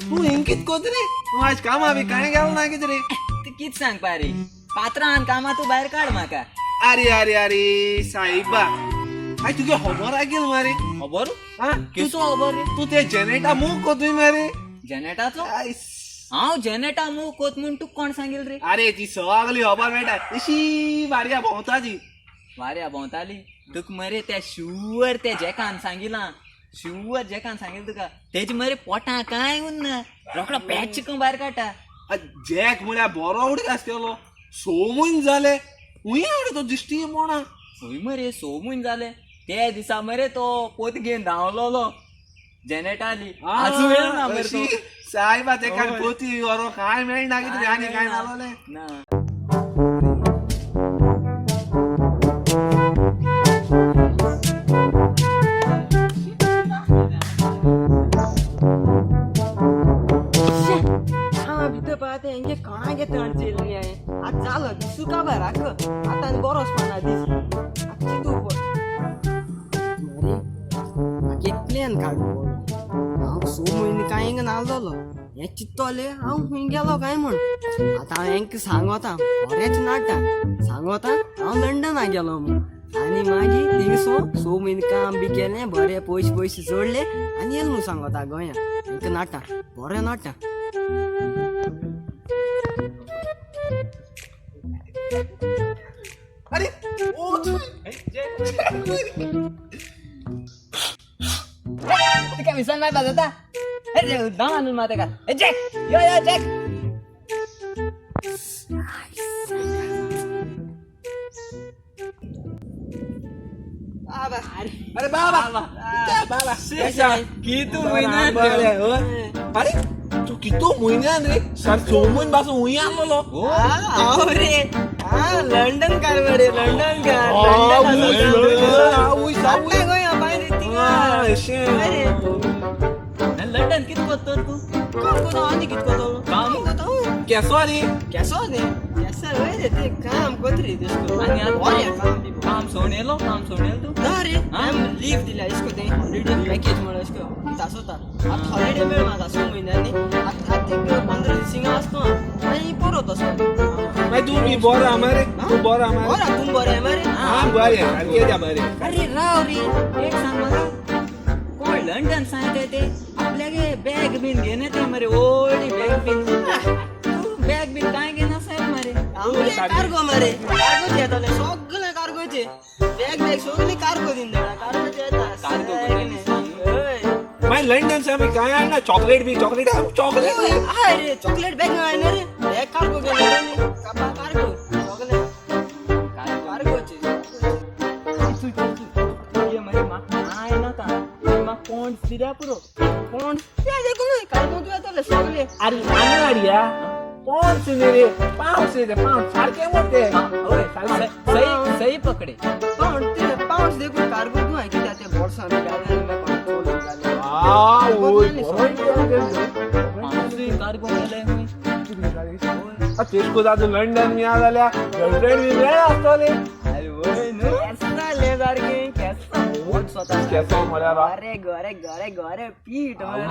तूं इंकीत कोत रे, तूं आज कामा बी कांय गेलो ना कितें रे? ते कित सांगपा रे पात्रान कामा तूं भायर काड म्हाका. अरे अरे अरे साईबा, I तुगे खबर आगेल मरे. खबर? हा. केसो खबर रे? तूं ते जेनेटा मूव कोतूय मरे. जेनेटाचो? आयस. हांव जेनेटा मूव कोत म्हूण तुका कोण सांगील रे? अरे ती सगली खबर मेळटा, अशी बारया भोंवता ती. वाऱ्या भोंवताली तुका मरे त्या शुवर त्या जॅकान सांगिलां, शुवर जॅकान सांगिल तुका. तेजे मरे पोटा कांय उरना, रोकडो पॅच करून भायर काडटा. जॅक म्हळ्यार बरो उडीत आसतलो, 6 म्हयने जाले हुंय हाडे तो दिश्टी मोणा. खंय मरे 6 म्हयने जाले, ते दिसा मरे तो पोत घेवन धांवलोलो जेनेटाली, आजून येयलो ना मरे तो. सायबा, तेका हय. पोती बरो कांय मेळना कितें आनी कांय नालोलें ना. हा भितर पळय आतां हेंगे कोणागे तण चेल्ली हांवें. आतां जालो दिसू काबार आख आतां आनी बरो वचपाना दीस. आतां चिंतू पळय मरे, म्हाका एक प्लॅन काडूं पडलो. हांव 6 म्हयने कांय हिंगा नासलोलो, हें चिंततोलें हांव खूंय गेलो काय म्हण. आतां हांव हेंकां सांगोता, बरेंच नाडटा सांगोता हांव लंडना गेलो म्हूण. आनी मागीर थिंगसो 6 म्हयने काम बी केलें, बरे पयशे पयशे जोडले आनी येयलें म्हूण सांगोता गोंया. हेंकां नाडटा, बरें नाडटा. अरे ओ तुका विसन मारपा जाता? धांव आणून मार तेका. ए जॅक, यो यो जॅक. अरे बाबा बाबा, कितू म्हयन्यान बरें, हय. अरे तूं कितू म्हयन्यान रे सर, 6 म्हयने पासून हुंय आसलेलो. हांव रे, हा लंडन कार मरे, लंडन कार. आवय. गोंया बाय रे थिंगा. अशें. अरे लंडन कित कोत्तो तूं? काम कोतो आनी कित कोतो? काम? कोतो. केसो रे? केसो न्ही, केसो वय रे, ते काम कोत रे तेश करून. आनी आतां बरें काम बी. काम सोडयलो, काम सोडयलो तूं? ना रे, हा? हांवें लीव दिल्या इसको, ते हॉलिडे पॅकेज म्हळ्यार इसको आसोता. आतां हॉलिडे मेळ म्हाका 6 म्हयन्यांनी. आतां आतां एक 15 दीस हिंगा आसतो आनी परत वचो. मागीर तूं बी बरो आहा मरे, तूं बरो आहा मरे? बरो, तूं बरें मरे? हा बरें, सारकें जा बरें. अरे राव रे, एक सांग म्हाका, कोण लंडन सांगते ते आपल्यागे बॅग बीन घेवन येता मरे, व्हडली बॅग बीन. तूं बॅग बीन कांय घेना साहेब मरे? आमगे कार्गो मरे, कार्गोचे येताले सगळे, कार्गोचे बॅग बॅग सगळे कार्गो दिवन देवळा, कार्गोचे येता. कार्गो कोण? हय. मागीर लंडन से आमी कांय हाडना, चॉकलेट बी? Chocolate chocolate. हय रे, चॉकलेट बॅग हाडना रे, बॅग कार्गो घेवन येता न्ही. कापा कार्गो सगळे कार्गोचे. ये मरे म्हाका कांय नाका, म्हाका कोण दिल्या पुरो. कोण ते देखून कार्गो तूं येताले सगळे. अरे आनी हाडया पावंड्स न्ही रे, पावंड्स रे, पावंड सारकें मोटे. हय, सही सही पकडे. पावंड ते पावंड देखून कार्गो तूं हांवें कित्याक ते बोर्सां बी घालून कोणाक चोरून घालें. पावसूय कार्गो गेले खंय. तेशको जाता लंडन बी आहा जाल्यार गर्लफ्रेंड बी मेळ आसतले. अरे वय न्हू, केसो ले सारकें केसो बोट स्वता. केसो म्हळ्यार गोरे गोरे गोरे गोरे पीठ मरे.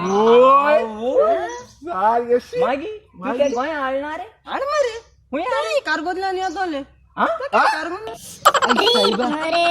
आवय, सारकें. मागीर तूं ते गोंया हाडना रे? हाड मरे. खंय? नाही, कार्गोतल्यान येतले. हा? कार्गो. अरे.